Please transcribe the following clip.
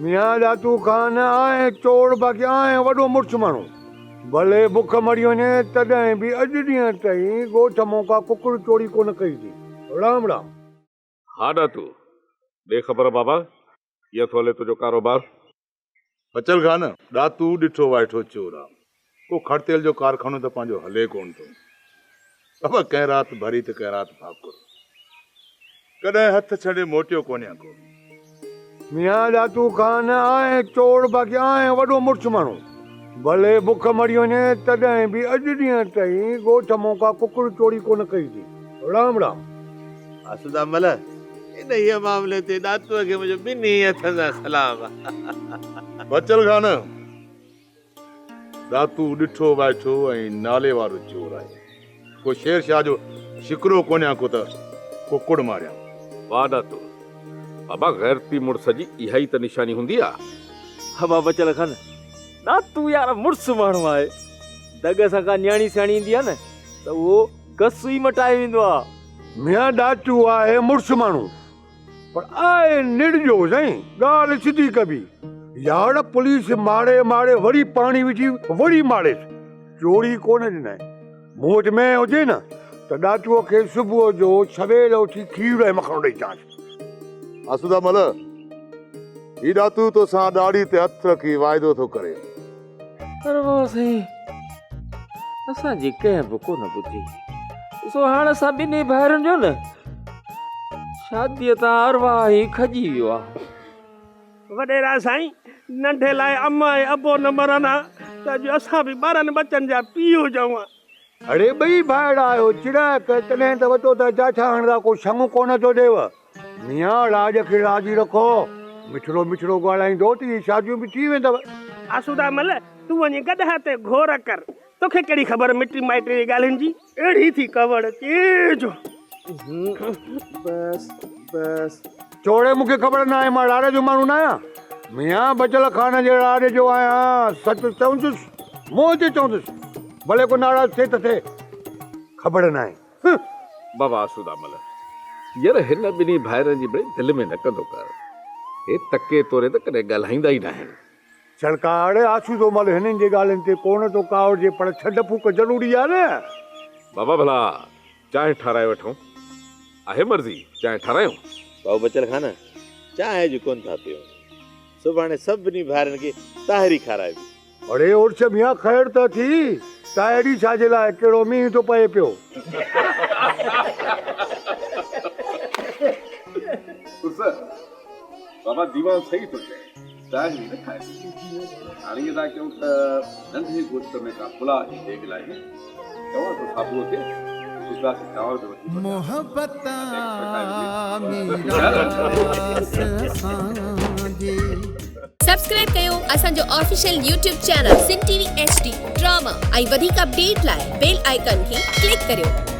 ميان ڏاتو خان آهين چور باقي آهين وڏو مڙس ماڻهو. ڀلي بک مري وڃي تڏهن به اڄ ڏينهن تائين ڳوٺ مون ڪا ڪڪڙ چوري ڪونه ڪئي ٿي. رام رام. ها ڏاتو، ڏي خبر بابا، ڪيئن ٿو هلي تنهنجو ڪاروبار؟ بچل خان، ڏاتو ڏٺو وائٺو چور آ. ڪو کڙ تيل جو ڪارخانو ته پنهنجو هلي ڪونه ٿو. بابا ڪنهن رات ڀري ته ڪنهن رات ڀاڪر. ڪڏهن هٿ ڇڏي موٽيو ڪونهيان ڪو. ميان ڏاتو خان، آهين چور باقي آهين وڏو مڙس ماڻهو. ڀلي بک مري وڃي تڏهن به اڄ ڏينهن تائين ڳوٺ مون ڪا ڪڪڙ چوري ڪونه ڪئي ٿي. رام رام. آسودا مل، انهيء معاملي تي ڏاتوء کي منهنجو ٻنهي هٿن سان سلام. بچل خان، ڏاتو ڏٺو وائٺو ۽ نالي وارو چور آهي. ڪو شير شاهه جو شڪرو ڪونهيان ڪو ته ڪڪڙ ماريان. واهه ڏاتو، بابا غيرتي مڙس جي اها ئي ته نشاني هوندي آ. ها بابا بچل خان، ڏاتو يار مڙس ماڻهو آهي. دڳ سان ڪا نياڻي سياڻي ايندي آ نه ته اهو گس ئي مٽائي ويندو آ. ميان ڏاچو آهي مڙس ماڻهو پر آهي نڙ جو سائين ڳالهه سڌي ڪبي يار پوليس ماڙي ماڙي وري پاڻي وجهي وري ماڙيس چوري ڪونه ڏنائين مون وٽ مينهن هجي نه ته ڏاچوء کي صبح جو سويل اٿي کير ۽ مکڻ ڏئي اچانس. آسودا مل هي ڏاتو توسان ڏاڙهي تي هٿ رکي واعدو ٿو ڪري. پر بابا سائين اسان جي ڪنهن به ڪونه ٻڌي سو هاڻ اسان ٻنهي ڀائرن جو نه شاديء تان ارواح ئي کڄي ويو آ. وڏيرا سائين ننڍي لاء اما ۽ ابو نه مرن ها ته اڄ اسان به ٻارن ٻچن جا پيء هجون ها. اڙي ٻئي ڀائر آهيو چڙائڪ تڏهن ته وتو ٿا جاڇا هڻندا ڪو سڱ ڪونه ٿو ڏيو. ميان راڄ کي راضي رکو. مٺڙو مٺڙو ڳالهائيندو ته اهي شاديون به ٿي ويندو. آسودا مل، تون وڃي گڏهه تي گهور ڪر. توکي ڪهڙي خبر مٽي مائٽي جي ڳالهين جي. اهڙي ٿي ڪاوڙ اچي جو. بس بس. چوڙي مون کي خبر ناهي مان راڙ جو ماڻهو ناهيان. ميان بچل خان جي راڙ جو آهيان. سچ چوندس منهن تي چوندس. ڀلي ڪو ناراض ٿئي ته ٿئي. خبر ناهي. هه. بابا آسودا مل، ير هن ٻنهي ڀائرن جي بڙي دل ۾ نه ڪندو ڪر. هي تڪي توري ته ڪڏهن ڳالهائيندا ئي ناهن. سرڪار، آسودو مل هنن جي ڳالهين تي ڪونه ٿو ڪاوڙجي پر ڇنڊ ڦوڪ ضروري آهي نه. بابا ڀلا چانهه ٺاهرائي وٺون. آهي مرضي چانهه ٺاهرايون؟ بابو بچل خان، چانهه اڄ ڪونه ٿا پيئون. سڀاڻي سڀني ڀائرن کي طاهري کارائبي. اڙي عرس ميان خير ته ٿي، تاهري ڇا جي لاء، ڪهڙو مينهن ٿو پئي پيو. عرس، بابا ديوان صحيح ٿو چئي، تاهري نه کائبي. هاڻي ائين ٿا ڪيون ته ننڍي گوشت ۾ ڪا پلاء جي ديڳ لاهيون. چوان ٿو صابوء کي هڪ گلاس چانور به وٺي ٿو اچان. سبسڪرائب ڪيو اسان جو official YouTube channel Sindh T V H D drama ۽ وڌيڪ اپڊيٽ لاء بيل آئيڪان کي ڪلڪ ڪريو.